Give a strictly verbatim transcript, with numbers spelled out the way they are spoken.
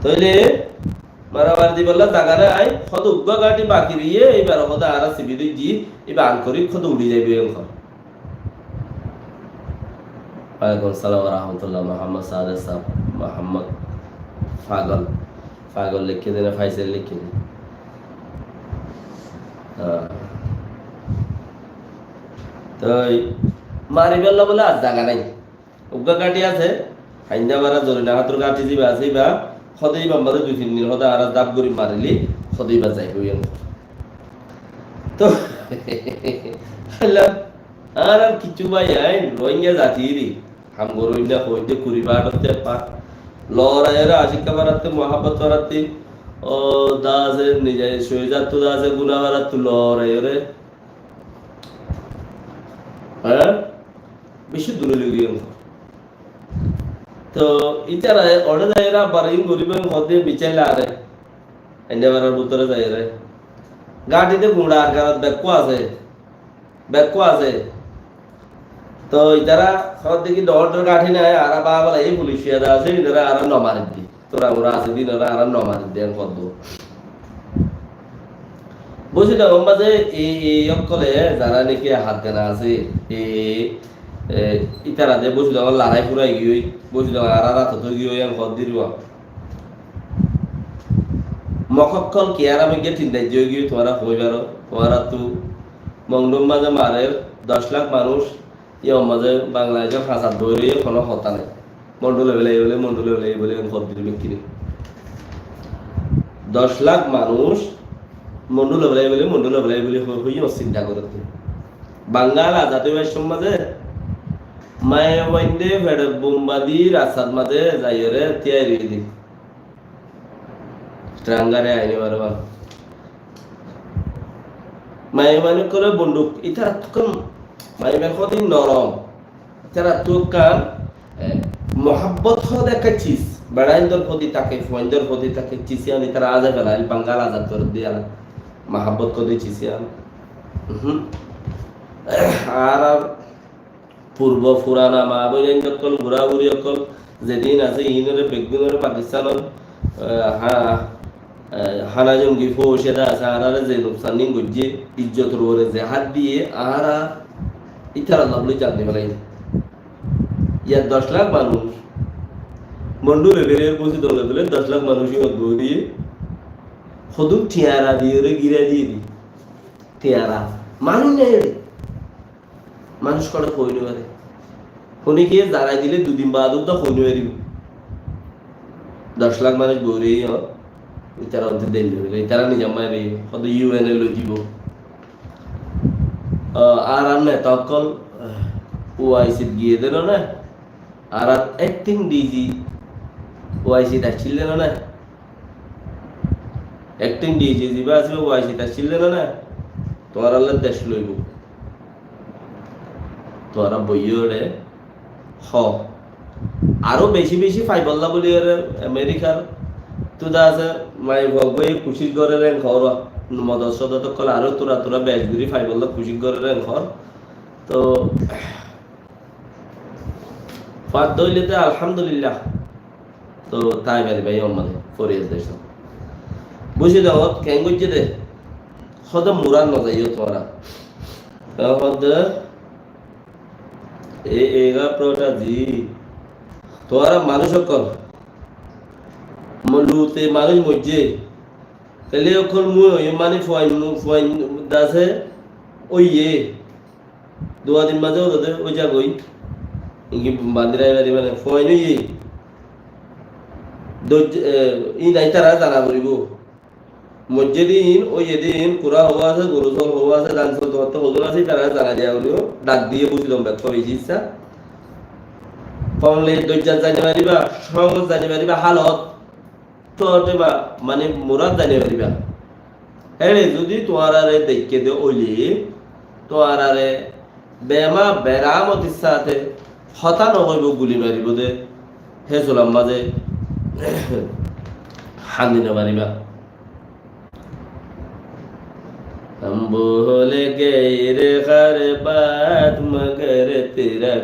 Tóile maramari dibolla zaga nai, hoó de uggwá gáñthi baki roiyé, íbare hoó de añára sibi dóijji, íba ankorik hoó de uri zaibo en hoó. Walaikum salam wa rahmatullah, Muhammad Saade sahab, Muhammad Fagol. Fagol leikké de na Faisal leikké de? Ah. Toi maribálla bóle ar zaga nai. Uggwá gáñthi asé, Haindabara, Zorina hátor gáñthi ziba asé, íba hoó de íba mazé dui tin din hoó de añára daf gorí marilé, hoó de íba zaiboi en. Toi, añárar kissú bái ain, Rohingya zatir, ham goróinna hoóidde kuri báñçotte ekbar. Loraiyóre acíkka baratte, muhábbot baratte, ó, dase, nize, cói zattu dase, guna baratte loraiyóre. Há? Beci dure loi giyói. Toi ítara ore zaiyóre abar in goribo hoó de miccá lare. Haindabarar bútore zaiyóre. Gáñthi de guñçar garot bekkún asé. Bekkún asé. Toi ítara hoó de ki dhoóñr dhoóñr gáñthi nai, añára báfala ei fulic iyá de asé, ítara añára no maridde. Tóra mura asé de, ítara añára no maridde, en hoó de. Bósidongor mazé ei, ei ókkole, zará niki hádgana asé, ei, e, ítara de Bósidongor larái furai giyói, Bósidong añárar átot ói giyói, en hoó de ri. Mok ókkol kiyára moijjé tin daijja ói giyói, tuáñra hoi faro, tuáñrattu Mongdur mazé marer doc lak manúic, iyór mazé Bangladecór hañsat boi roiyé, honó hotá nai. Mondul ebelai bole, Mondul ebelai bole, en hoó de bekkúne. Doc lak manúic Mondul ebelai bole, Mondul ebelai bole hoi, hoi, iyór sinta goró de. Bangal azad óibar somot mazé maiyafuainde feçot bum badi rastat mazé zaiyóre tiyari ói de. Tirangare aini barbar. Maiyafuain ókkole bonduk, ítarattú maiyafuain hoó de norom. Ítarattú ekkán, e, muhábbot hoó de ekkán cis. Beçaindor foti táke, fuaindor foti táke, cis iyan ítara azai felail, Bangal azad gorédde iyára. Muhábbot hoó de cis iyan. Uhum. Ar, ar Furbo furana maa boinain ókkol, gura guri ókkol, zedún asé, iínore beggúnore Pakistanor, e, ha-, e, hána zongi fóuj eda asé, añárare ze nuksan din goijjé, ijjotor uore ze hát diyé, añára ítarar laf loi zan di félai. Iyá doc lak manúic, Mondul ebelai, Bósidong ebelai, doc lak manúic iyót bóli, hodún tiañra diyóre gíra diyé di. Tiañra. Manúic nai ere. Manúic hoçé hoi no fare. Hone ki zarai dile dui din baade uddá hoi no faribo. Doc lak manúic bóri, o, ítara onte deli no fare. Ítara nizam mari, hoto U N e loi dibo. O, ar ar neta ókkol, O I C t giyé de no na. Ar ar acting D G O I C t accíl de no na. Acting D G ziba asíl, O I C t accíl de no na. Tuáñralla dec loibo. Tuáñra boiyóre hoó. Aró beci beci faibolla buli ere Amerikar tuda asé, maiyafua goi kucíc gorer en hoór. Modot sodot ókkol aró tura tura bec gori faibolla kucíc gorer en hoór. To fadda óile to alhamdulillah. To tai fariba, ei omma de, foriyar dec. Bósidongot keén goijjé de? Hoó de murat no zaiyó tuáñra. Te hoó de, e, e, ega prota ji. Tuáñra manúic ókkol. Mo-, lute manúic moijjé. Tele ókkol mui óiye mani fuain, fuain dase óiye. Dua din mazé ódode ói zagoi. Inki bandi raibar ibane fuain óiye. Doj-, e, ín aitara zana foribo. Moijjé de ín, óiye de ín, kura hou asé, goru sol hou asé, dan sol tomattú hodún asé, ítara zana diya foribo. Dak diye buzilom bek hobe issa. Fomle dojjat zani fariba, songot zani fariba, halot. Tóte ba, mani murat zani fariba. Héçe zudi tuáñrare deikké de óile, tuáñrare bema beramotir sáte hotá no hoibo, guli maribo de, hé sulam mazé handi no mariba. ہم بھول گئے رے ہر بات مگر تیرا